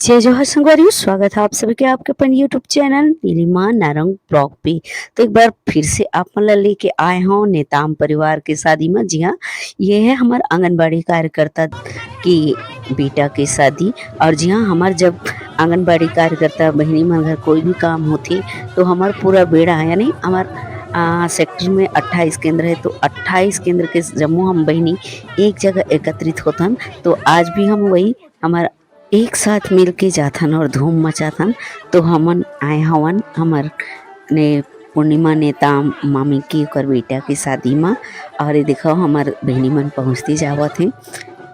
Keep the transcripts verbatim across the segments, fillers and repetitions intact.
जय जोहार संगवारी हो, स्वागत है आप सभी के आपके अपन YouTube channel Neelima Narang blog पे। तो एक बार फिर से आप मन ला लेके आए हों नेताम परिवार के शादी में। जी हाँ, ये है हमर आंगनबाड़ी कार्यकर्ता के बेटा के शादी। और जी हाँ, हमर जब आंगनबाड़ी कार्यकर्ता बहिनी मन घर कोई भी काम होथे, तो हमर पूरा बेड़ा, यानी हमर, आ, सेक्टर में अट्ठाईस केंद्र है, तो अट्ठाईस केंद्र के जम्मो हम बहिनी एक जगह एकत्रित होथन। तो आज भी हम वही हमर एक साथ मिल के जाथन और धूम मचाथन। तो हमन आए हवन हमर ने पूर्णिमा नेताम मामी के ओकर बेटा के शादी मा। और ये देखो, हमर बहिनी मन पहुँचती जावत हे।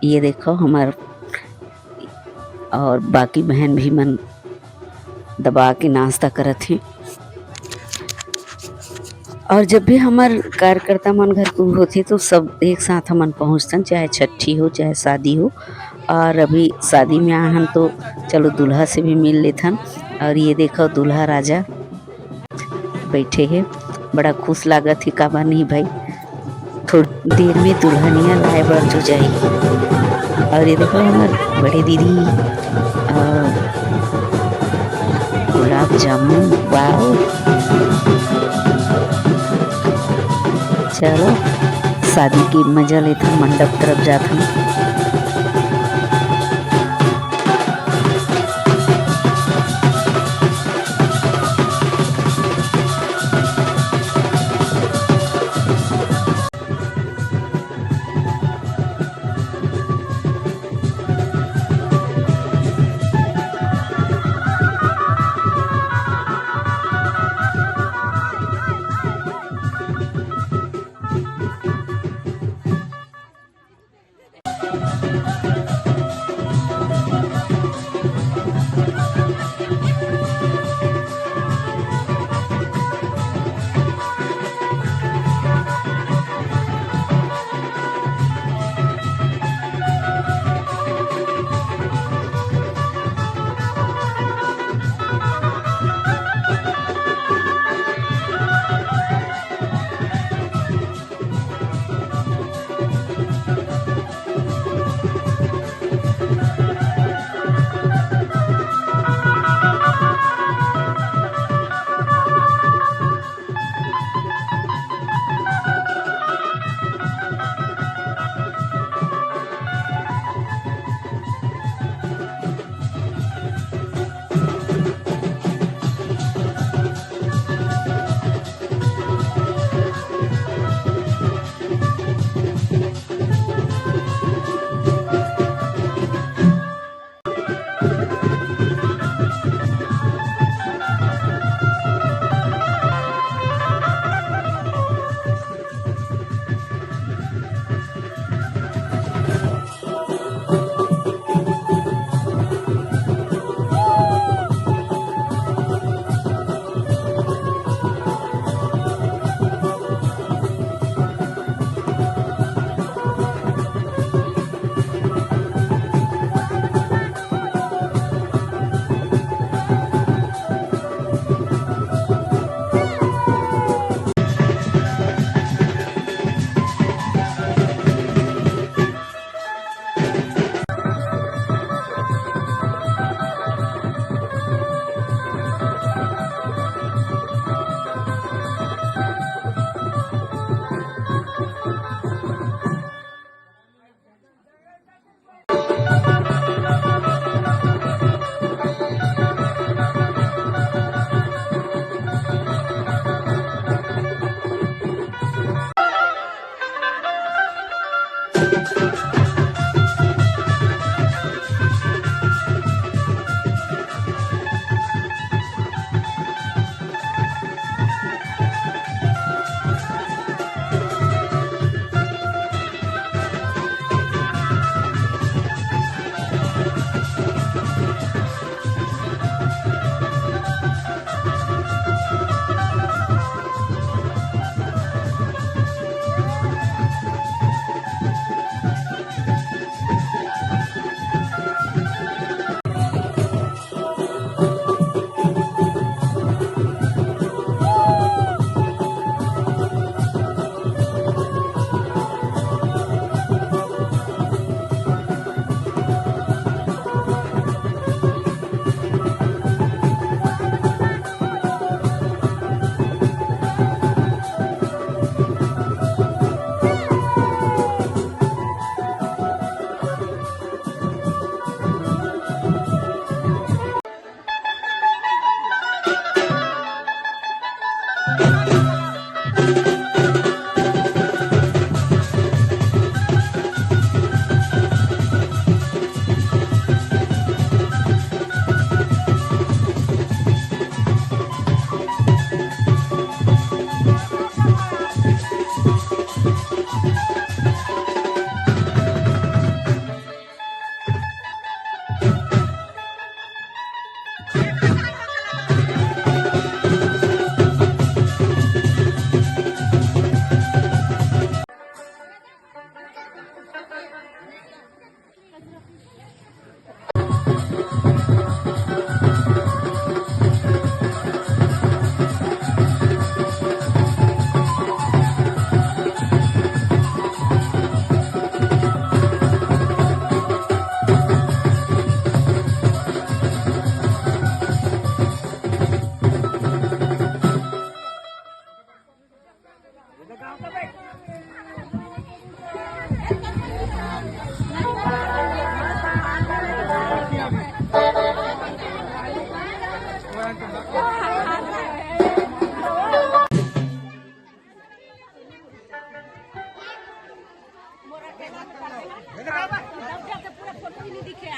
ये देखो, हमर और बाकी बहन भी मन दबा के नाश्ता करत हे। और जब भी हमर कार्यकर्ता मन घर के होथे, तो सब एक साथ हमन पहुँचथन, चाहे छट्ठी हो, चाहे शादी हो। और अभी शादी में आए हन, तो चलो दूल्हा से भी मिल लेथन। और ये देखो, दूल्हा राजा बैठे हे, बड़ा खुश लागत हे, काबर नहीं भाई, थोड़ी देर में दुल्हनिया लाए बर जो जाही। और ये देखो, हमर बड़े दीदी, और गुलाब जामुन, वाओ। चलो, शादी के मजा लेथन, मंडप तरफ जाथन। चल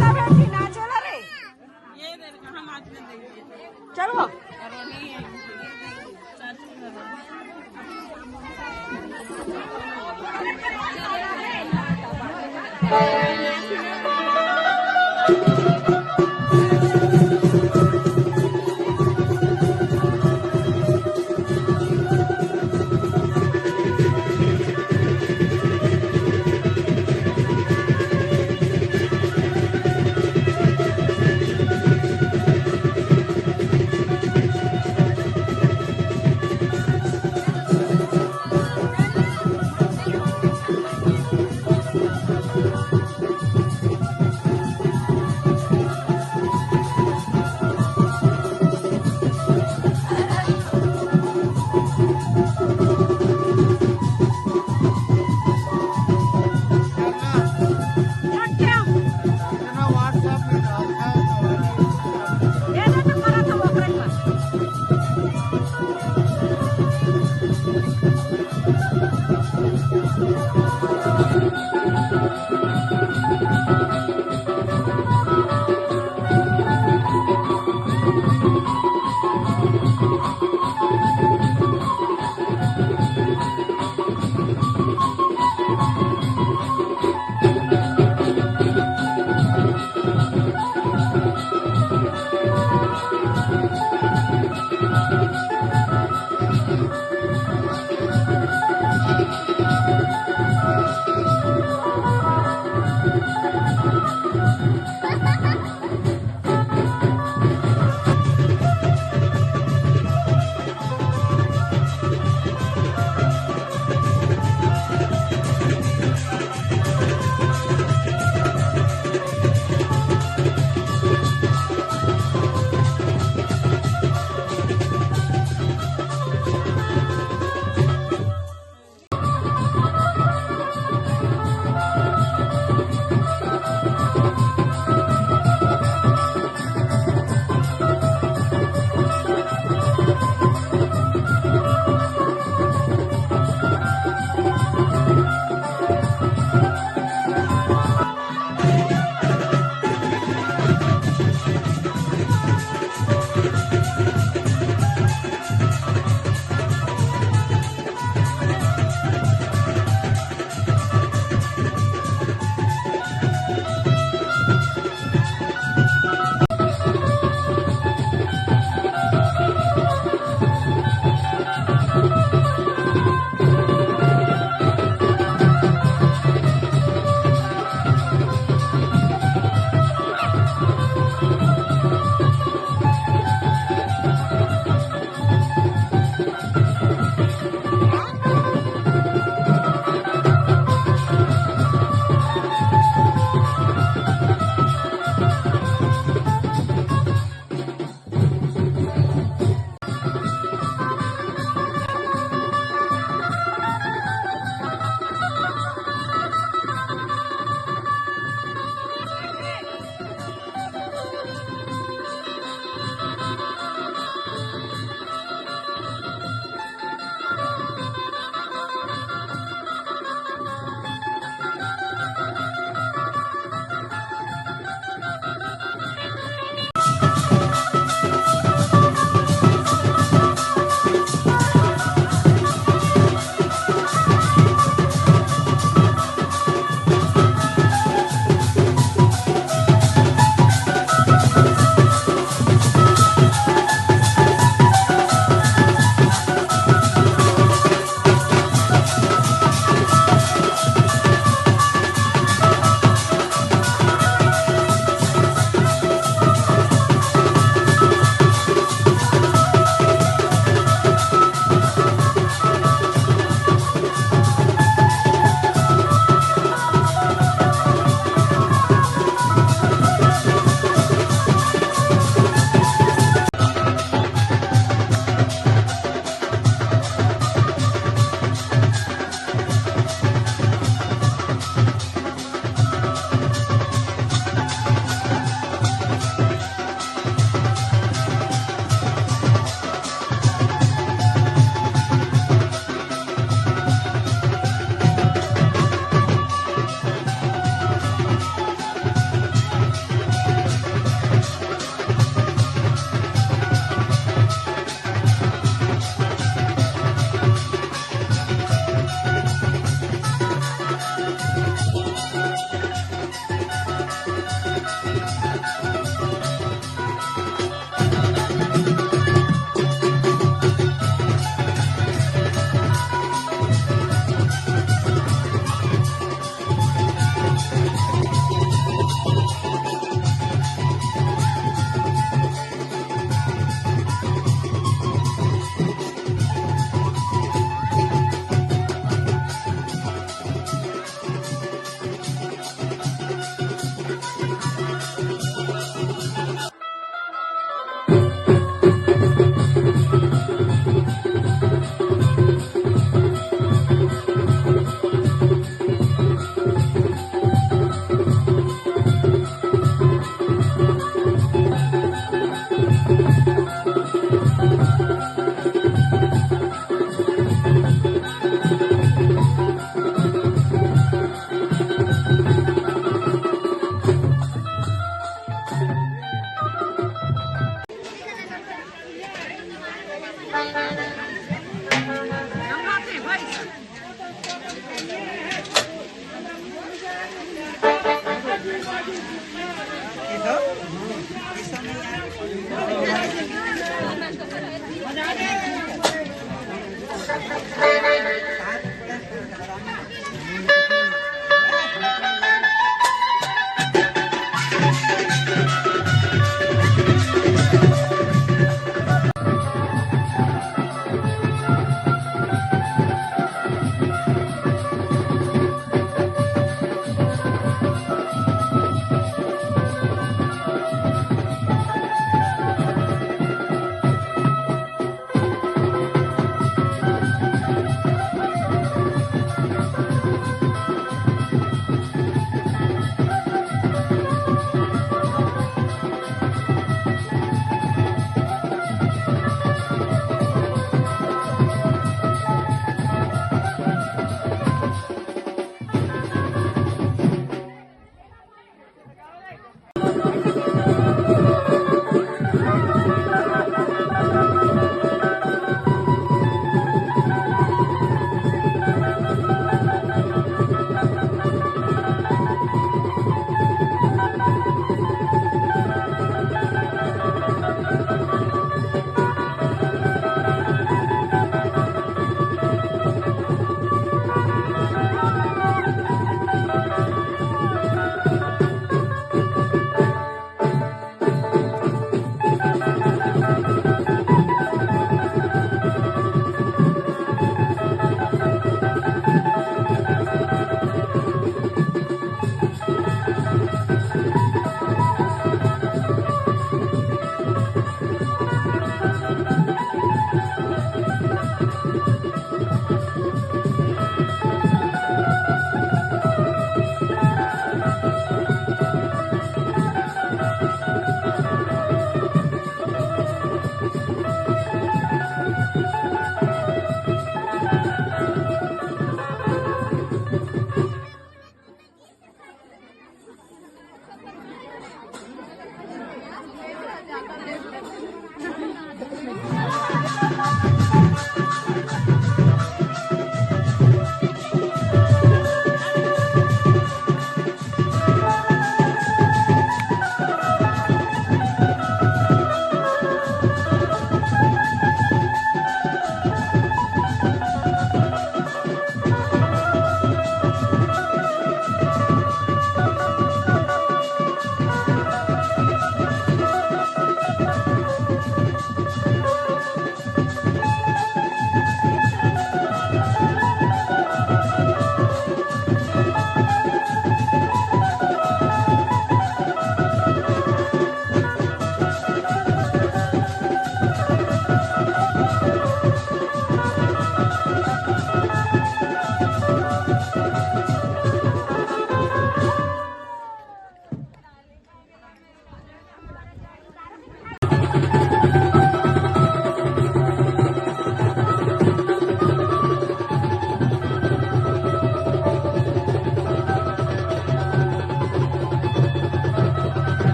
ना बेटी, ना चला रे। चलो।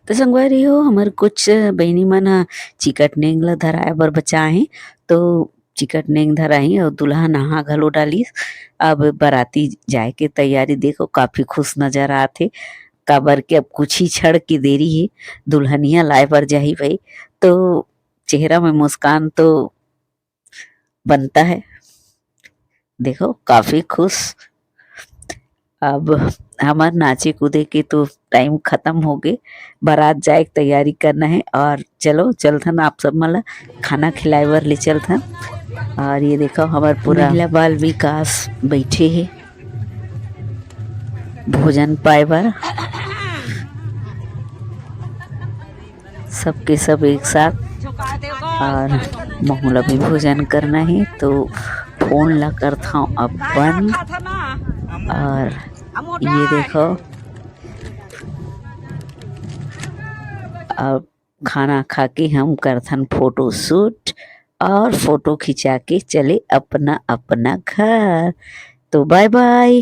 तो संगवारी हो, हमर कुछ बहिनी मन ह चिकट नेंग ल धराए बर बचाए हे, तो चिकट नेंग धराही अउ दूल्हा नहा घलो डालिस। अब बराती जाए के तैयारी देखो, काफी खुश नजर आत हे, काबर के अब कुछ ही क्षण के देरी हे, दुल्हनिया लाए बर जाही भाई, तो चेहरा में मुस्कान तो बनता है। देखो, काफी खुश। अब हमर नाचे कूदे के तो टाइम खत्म हो गे, बारात जाए के तैयारी करना है। और चलो, चलथन आप सब मन ला खाना खिलाए बर ले चलथन। और ये देखो, हमर पूरा महिला बाल विकास बैठे हे भोजन पाए बर, सबके सब एक साथ। और महू ला भी भोजन करना है, तो फोन ला करथव अब बंद। और ये देखो, अब खाना खा के हम करथन फोटो शूट और फोटो खिंचा के चले अपना अपना घर। तो बाय बाय।